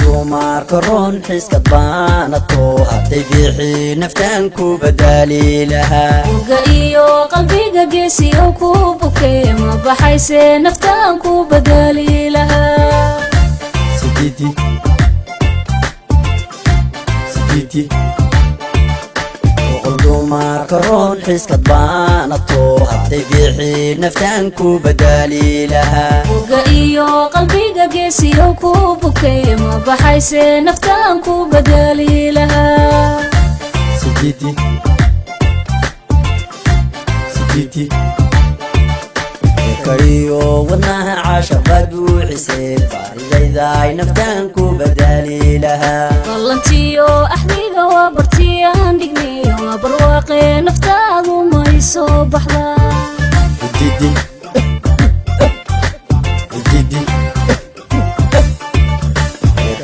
Dumarka roon xiskad baanato, hadday bixi naftaan ku badaali lahaa. Uga iyo qalbiga geesiyow ku bukee, ma baxayse naftaan ku badaali lahaa. Sidiidi sidiidi, boqol dumarka roon xiskad baanato, hadday bixi naftaan ku badaali lahaa. Uga iyo qalbiga geesiyow ku bukee, ma baxayse naftaan ku badaali lahaa. Sidiidi sidiidi, kariyo wadnaha caashaq baad buuxisay, baaridaydaay naftaan ku badaali lahaa. Ballantiyo axdiga waa bartiyaan dhignay, waa barwaaqee naftaadu may soo baxdaa. Didi didi,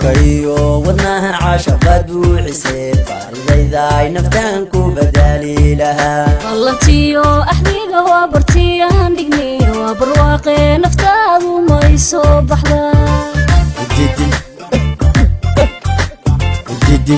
kariyo wadnaha caashaq baad buuxisay, baaridaydaay naftaan ku badaali lahaa. Ballantiyo axdiga waa bartiyaan dhignay, waa barwaaqee naftaadu may soo baxdaa. Didi didi,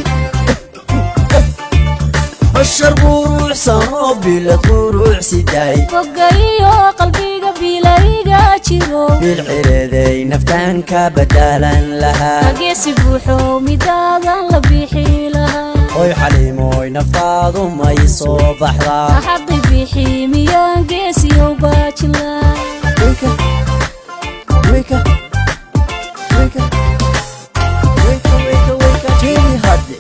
bashar quruxsan oo bilad quruxsiday, Boga iyo qalbiga bilayga jiro, bilcireeday naftaan ka badaalan lahaa. Hageesi buuxo midaadan la bixi lahaa. Oy Xaliimooy, naftaadu may soo baxdaa? Axaqi bixi miyaan geesiyow baajilaa? Wika wika wika wika wika wika, jeeni hadde,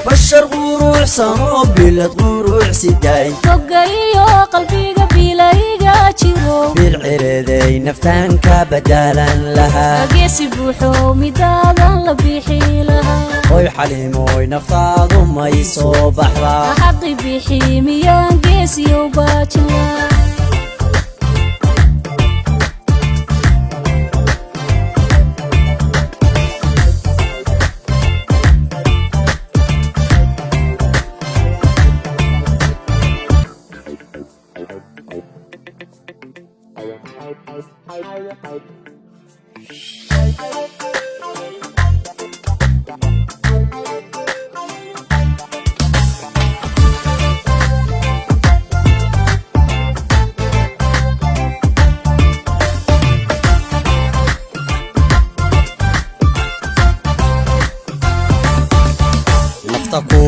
bashar quruxsan oo bilad quruxsiday, Boga iyo qalbiga bilayga jiro, bilcireeday naftaan ka badaalan lahaa. Hageesi buuxo midaadan la bixi lahaa. Oy Xaliimooy, naftaadu may soo baxdaa? Axaqi bixi miyaan geesiyow baajilaa? Nafta ku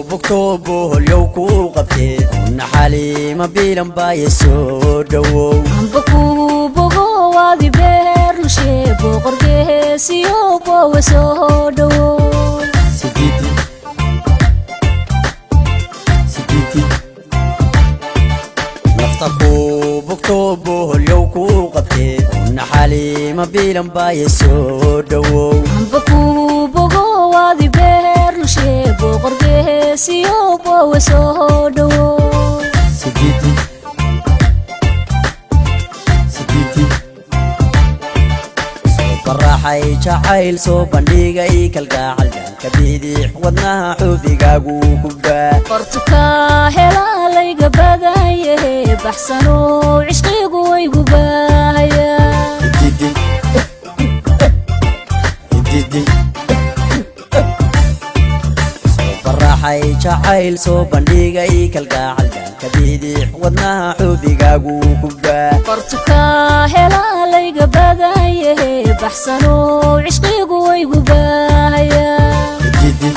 bugto boholyow ku qabtee, una Xaliima bilan baaye, soo dhowow. Amba kuu bogo waadi beer lushe, boqorgeesiyo bowe, soo dhowo. Sidiidi sidiidi, nafta ku bugto boholyow ku qabtee, una Xaliima bilan baaye, soo dhowow. Amba kuu bogo waadi beer lushe, boqorgeesiyo bowe, soo dhowo. Sidiidi sidiidi, soo baraxay jacayl, soo bandhigay kalgacal, dhanka bidix wadnaha xubigaagu kubaa. Qortuka helaa layga badan yahe, baxsanow cishqigu waygu baahaya. Didi didi, soo baraxay jacayl, soo bandhigay kalgacal, dhanka bidix wadnaha xubigaagu kubaa. Qortuka helaa layga badan yahe, baxsanow cishqigu waygu baahaya. Didi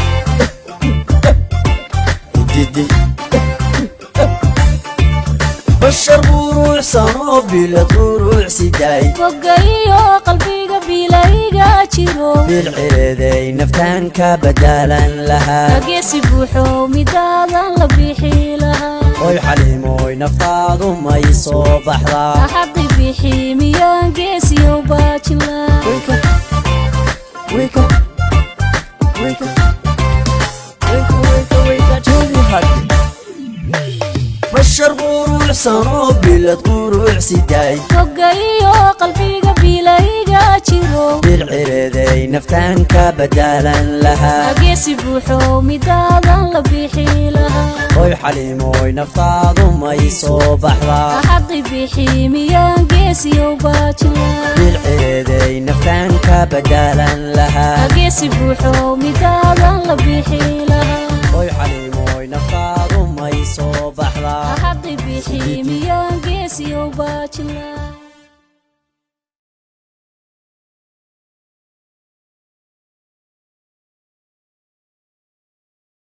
didi, bashar quruxsan oo bilad quruxsiday, Boga iyo qalbiga bilayga jiro, bilcireeday naftaan ka badaalan lahaa. Hageesi buuxo midaadan la bixi lahaa. Oy Xaliimooy, naftaadu may soo baxdaa? Axaqi bixi miyaan geesiyow baajilaa? Wika wika wika wika wika wika, jeedi hadde, bashar quruxsan. Bilicsanoo bilad quruxsiday. Bogga iyo qalbiga bilayga jiro. Bilcireeday naftaan ka badaalan lahaa. Geesi buuxo midaadan la bixi lahaa. Hoy Xaliimooy, naftaadu may soo baxdaa? Axadii bixi miyaan geesiyow baajin lahaa? Bilcireeday naftaan ka badaalan lahaa. Geesi buuxo midaadan la bixi lahaa. Hoy Xaliimooy, naftaadu may soo baxdaa? Axadii bixi miyaan geesiyow baajin lahaa?